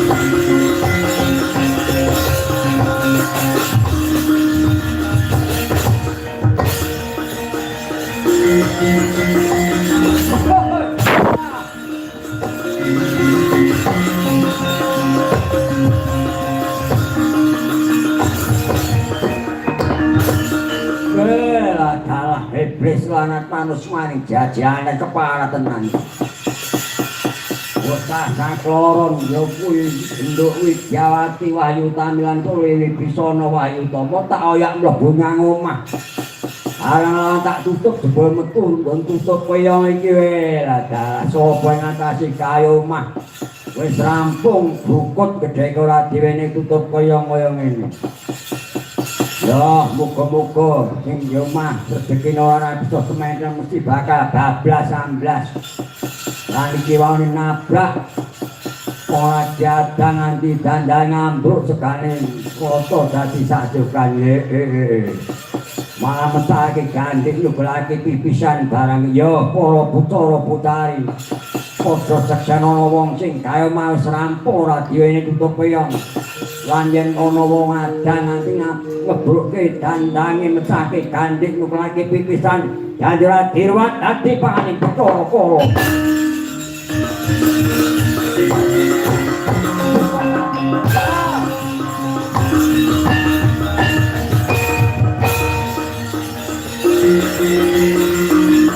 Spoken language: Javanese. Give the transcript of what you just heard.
Lah dalah iblis lanat manus maning jajane kepala tenan. Bocah sakloron ya kuwi Nduk Widyawati Wahyu Utami lan Kuwi Wibisana Wahyu Utama tak oyak mlebu nang omah. Alang-alang tak tutup jebul metu nggon tutup kaya iki wae. Lah dalah sapa ing ngatasi kae omah. Wis rampung bukut gedhe ora diwene tutup kaya-kaya ngene. Ya, muga-muga sing di omah rezekine ora bisa sementen mesti bakal bablas amblas. Lan iki wae nabrak ora diadang nganti dandan ngambruk segane kota dadi sak jogan. Malah metake gandik nugulake pipisan barang ya para putra putari. Padha seksenono wong sing gawe omah wis rampung ora diweni tutup peyong. Lan yen ana wong adang nganti ngebrukke dandange mecahke gandik nukulake pipisan janjur diruwat dadi panganing Bathara Kala.